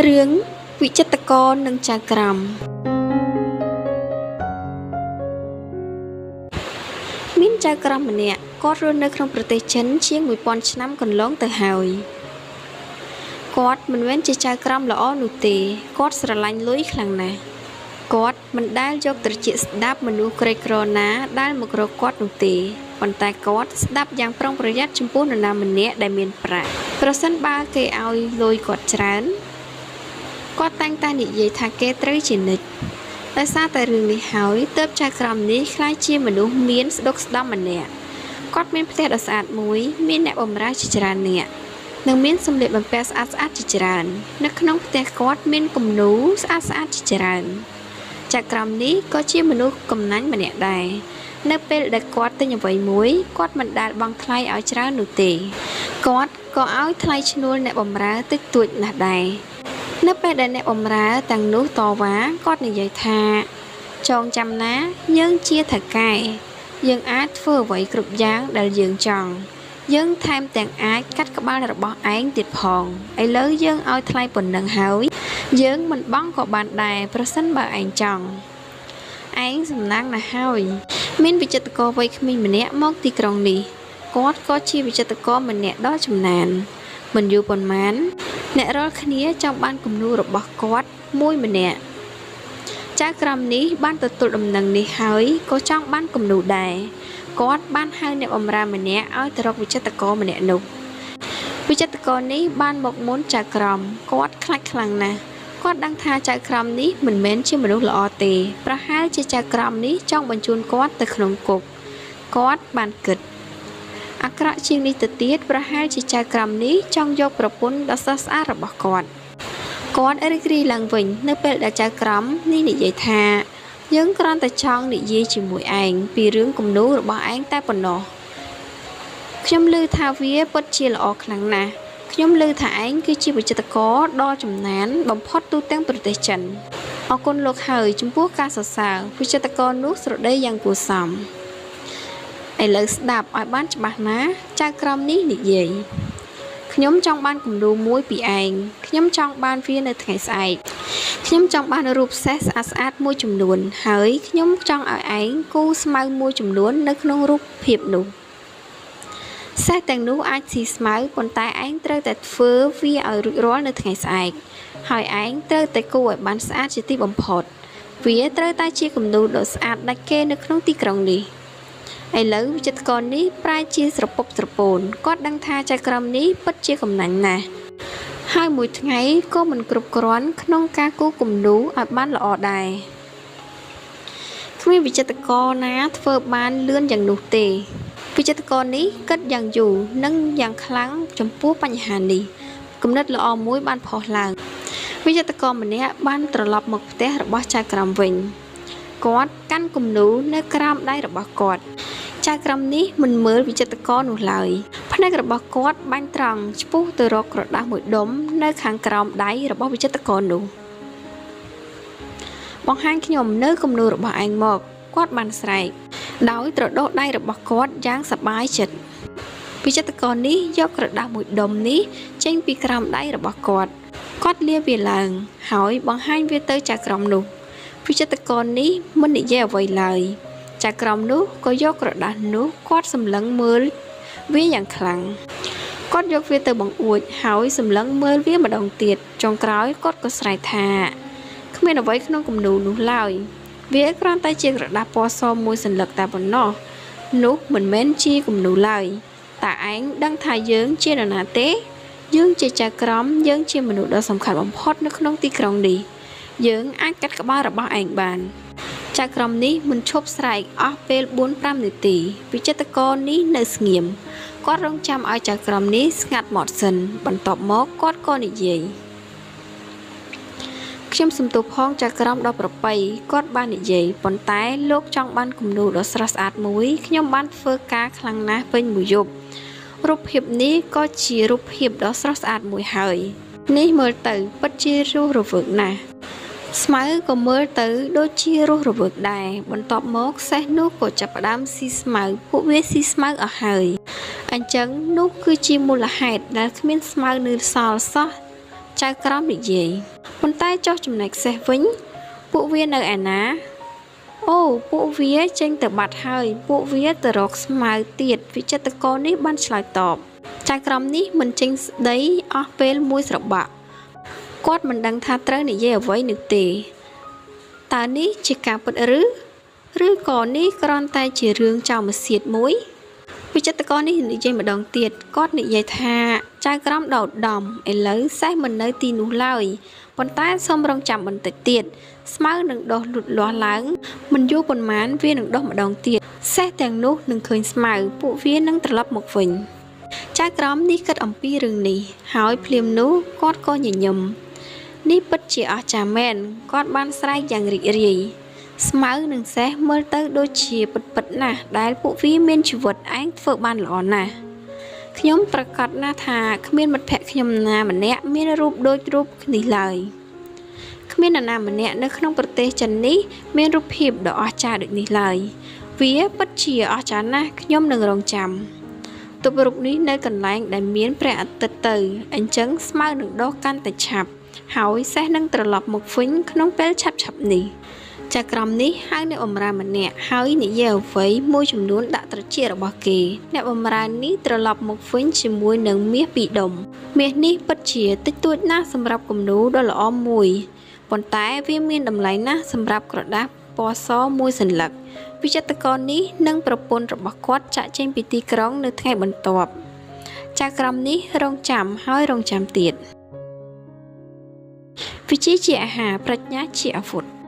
រឿងវិចិត្រករនិងចៅក្រមមានចៅក្រមម្នាក់គាត់រស់នៅក្នុងប្រទេសចិនជាង1000ឆ្នាំកន្លងទៅហើយគាត់មិនមែនជាចៅក្រមល្អនោះទេគាត់ស្រឡាញ់លុយខ្លាំងណាស់គាត់មិនដែលយកត្រចៀកស្ដាប់មនុស្សក្រីក្រណាដែលមករកគាត់នោះទេប៉ុន្តែគាត់ស្ដាប់យ៉ាងប្រុងប្រយ័ត្នចំពោះនរណាម្នាក់ដែលមានប្រាក់ប្រសិនបើគេឲ្យលុយគាត់ច្រើនគាត់តែងតែនិយាយថាគេត្រូវជានិច្ចដោយសារតែរឿងនេះហើយទើបចៅក្រមនេះក្លាយជាមនុស្សមានស្ដុកស្ដំម្នាក់គាត់មានផ្ទះដ៏ស្អាតមួយមានអ្នកបម្រើជាច្រើននាក់និងមានសម្លៀកបំពាក់ស្អាតៗជាច្រើននៅក្នុងផ្ទះគាត់មានគំនូរស្អាតៗជាច្រើនចៅក្រមនេះក៏ជាមនុស្សកំណាញ់ម្នាក់ដែរនៅពេលដែលគាត់ទិញអ្វីមួយគាត់មិនដែលបង់ថ្លៃឲ្យច្រើននោះទេគាត់ក៏ឲ្យថ្លៃឈ្នួលអ្នកបម្រើតិចតួចណាស់ដែរនៅពេលដែលអ្នកបម្រើទាំងនោះតវ៉ាគាត់និយាយថាចងចាំណាយើងជាថៅកែយើងអាចធ្វើអ្វីគ្រប់យ៉ាងដែលយើងចង់យើងថែមទាំងអាចកាត់ក្បាលរបស់ឯងទៀតផងឥឡូវយើងឲ្យថ្លៃប៉ុណ្ណឹងហើយយើងមិនបង់ក៏បានដែរប្រសិនបើឯងចង់ឯងសំណាងណាស់ហើយមានវិចិត្រករវ័យក្មេងម្នាក់មកទីក្រុងនេះគាត់ក៏ជាវិចិត្រករម្នាក់ដ៏ចំណានមិនយូរប៉ុន្មានអ្នករាល់គ្នាចង់បានគំនូររបស់គាត់មួយម្នាក់ចៅក្រមនេះបានទទួលដំណឹងនេះហើយក៏ចង់បានគំនូរដែរគាត់បានហៅអ្នកបម្រើម្នាក់ឲ្យទៅរកវិចិត្រករម្នាក់នោះវិចិត្រករនេះបានមកមុនចៅក្រមគាត់ខ្លាចខ្លាំងណាស់គាត់ដឹងថាចៅក្រមនេះមិនមែនជាមនុស្សល្អទេប្រហែលជាចៅក្រមនេះចង់បញ្ជូនគាត់ទៅក្នុងគុកគាត់បានគិតអាក្រក់ជាងនេះទៅទៀតប្រហែលជាចៅក្រមនេះចង់យកប្រពន្ធដ៏ស្រស់ស្អាតរបស់គាត់គាត់រីករាយឡើងវិញនៅពេលដែលចៅក្រមនេះនិយាយថាយើងគ្រាន់តែចង់និយាយជាមួយឯងពីរឿងគំនូររបស់ឯងតែប៉ុណ្ណោះខ្ញុំឮថាវាពិតជាល្អខ្លាំងណាស់ខ្ញុំឮថាឯងគឺជាវិចិត្រករដ៏ចំណានបំផុតទូទាំងប្រទេសចិនអរគុណលោកហើយចំពោះការសរសើរវិចិត្រករនោះស្រដីយ៉ាងគួរសមឥឡូវស្ដាប់ឲ្យបានច្បាស់ណាចៅក្រមនេះនិយាយខ្ញុំចង់បានគំនូរមួយពីឯងខ្ញុំចង់បានវានៅថ្ងៃស្អែកខ្ញុំចង់បានរូបសេះស្អាតៗមួយចំនួនហើយខ្ញុំចង់ឲ្យឯងគូរស្មៅមួយចំនួននៅក្នុងរូបភាពនោះសេះទាំងនោះអាចស៊ីស្មៅប៉ុន្តែឯងត្រូវតែធ្វើវាឲ្យរួចរាល់នៅថ្ងៃស្អែកហើយឯងត្រូវតែគូរឲ្យបានស្អាតជាទីបំផុតវាត្រូវតែជាគំនូរដ៏ស្អាតដាច់គេនៅក្នុងទីក្រុងនេះឥឡូវវិចិត្រករនេះប្រែជាស្រពប់ស្រពោនគាត់ដឹងថាចៅក្រមនេះពិតជាកំណាញ់ណាស់ហើយមួយថ្ងៃក៏មិនគ្រប់គ្រាន់ក្នុងការគូរគំនូរឲ្យបានល្អដែរគ្មានវិចិត្រករណាធ្វើបានលឿនយ៉ាងនោះទេវិចិត្រករនេះគិតយ៉ាងយូរនិងយ៉ាងខ្លាំងចំពោះបញ្ហានេះគំនិតល្អមួយបានផុសឡើងវិចិត្រករម្នាក់បានត្រឡប់មកផ្ទះរបស់ចៅក្រមវិញគាត់កាន់គំនូរនៅក្រោមដៃរបស់គាត់ចៅក្រមនេះមិនមើលវិចិត្រករនោះឡើយភ្នែករបស់គាត់បាញ់ត្រង់ឆ្ពោះទៅរកក្រដាសមួយដុំនៅខាងក្រោមដៃរបស់វិចិត្រករនោះបង្ហាញខ្ញុំនៅគំនូររបស់ឯងមកគាត់បានស្រែកដោយត្រដុសដៃរបស់គាត់យ៉ាងសប្បាយចិត្តវិចិត្រករនេះយកក្រដាសមួយដុំនេះចេញពីក្រោមដៃរបស់គាត់គាត់លាវាឡើងហើយបង្ហាញវាទៅចៅក្រមនោះវិចិត្រករនេះមិននិយាយអ្វីឡើយចៅក្រមនោះក៏យកក្រដាសនោះគាត់សម្លឹងមើលវាយ៉ាងខ្លាំងគាត់យកវាទៅបង្អួចហើយសម្លឹងមើលវាម្ដងទៀតចុងក្រោយគាត់ក៏ស្រែកថាគ្មានអ្វីក្នុងគំនូរនោះឡើយវាគ្រាន់តែជាក្រដាសពណ៌សមួយសន្លឹកតែប៉ុណ្ណោះនោះមិនមែនជាគំនូរឡើយតើឯងដឹងថាយើងជានរណាទេយើងជាចៅក្រមយើងជាមនុស្សដ៏សំខាន់បំផុតនៅក្នុងទីក្រុងនេះយើងអាចកាត់ក្បាលរបស់ឯងបានចៅក្រមនេះមិនឈប់ស្រែកអស់ពេល 4-5 នាទីវិចិត្រករនេះនៅស្ងៀមគាត់រងចាំឲ្យចៅក្រមនេះស្ងាត់មាត់សិនបន្ទាប់មកគាត់ក៏និយាយខ្ញុំសំទោសផងចៅក្រមដ៏ប្រពៃគាត់បាននិយាយប៉ុន្តែលោកចង់បានគំនូរដ៏ស្រស់ស្អាតមួយខ្ញុំបានធ្វើការខ្លាំងណាស់ពេញមួយយប់រូបភាពនេះក៏ជារូបភាពដ៏ស្រស់ស្អាតមួយហើយនេះមើលទៅពិតជារស់រវើកណាស់ស្មៅក៏មើលទៅដូចជារស់រវើកដែរបន្ទាប់មកសេះនោះក៏ចាប់ផ្ដើមស៊ីស្មៅពួកវាស៊ីស្មៅអស់ហើយអញ្ចឹងនោះគឺជាមូលហេតុដែលគ្មានស្មៅនៅសល់សោះ ចៅក្រមនិយាយប៉ុន្តែចុះចំណែកសេះវិញពួកវានៅឯណាអូពួកវាចេញទៅបាត់ហើយពួកវាទៅរកស្មៅទៀតវិចិត្រករនេះបានឆ្លើយតបចៅក្រមនេះមិនចេញស្ដីអស់ពេលមួយស្របាក់គាត់មិនដឹងថាត្រូវនិយាយអ្វីនោះទេតើនេះជាការពិតឬក៏នេះគ្រាន់តែជារឿងចោមសៀតមួយវិចិត្រករនេះនិយាយម្ដងទៀតគាត់និយាយថាចៅក្រមដ៏ឧត្តមឥឡូវសេះមិននៅទីនោះឡើយប៉ុន្តែសូមរងចាំបន្តិចទៀតស្មៅនឹងដុះលូតលាស់ឡើងមិនយូរប៉ុន្មានវានឹងដុះម្ដងទៀតសេះទាំងនោះនឹងឃើញស្មៅពួកវានឹងត្រឡប់មកវិញចៅក្រមនេះគិតអំពីរឿងនេះហើយភ្លាមនោះគាត់ក៏ញញឹមនេះពិតជាអស្ចារ្យមែនគាត់បានស្រែកយ៉ាងរីករាយស្មៅនិងសេះមើលទៅដូចជាពិតៗណាស់ដែលពួកវាមានជីវិតឯងធ្វើបានល្អណាស់ខ្ញុំប្រកាសណាស់ថាគ្មានមិត្តភក្តិខ្ញុំណាម្នាក់មានរូបដូចរូបនេះឡើយគ្មាននរណាម្នាក់នៅក្នុងប្រទេសចិននេះមានរូបភាពដ៏អស្ចារ្យដូចនេះឡើយវាពិតជាអស្ចារ្យណាស់ខ្ញុំនឹងរងចាំទប់រូបនេះនៅកន្លែងដែលមានព្រះអាទិត្យទៅអញ្ចឹងស្មៅនឹងដុះកាន់តែឆាប់ហើយសេះនឹងត្រឡប់មកវិញក្នុងពេលឆាប់ៗនេះចៅក្រមនេះហៅអ្នកបម្រើម្នាក់ហើយនិយាយអ្វីមួយចំនួនដាក់ត្រចៀករបស់គេអ្នកបម្រើនេះត្រឡប់មកវិញជាមួយនឹងមាសពីរដុំមាសនេះពិតជាតិចតួចណាស់សម្រាប់គំនូរដ៏ល្អមួយប៉ុន្តែវាមានតម្លៃណាស់សម្រាប់ក្រដាសពណ៌សមួយសន្លឹកវិចិត្រករនេះនិងប្រពន្ធរបស់គាត់ចាក់ចេញពីទីក្រុងនៅថ្ងៃបន្ទាប់ចៅក្រមនេះរងចាំហើយរងចាំទៀតវិជ្ជាជាអាហារប្រាជ្ញាជាអាវុធ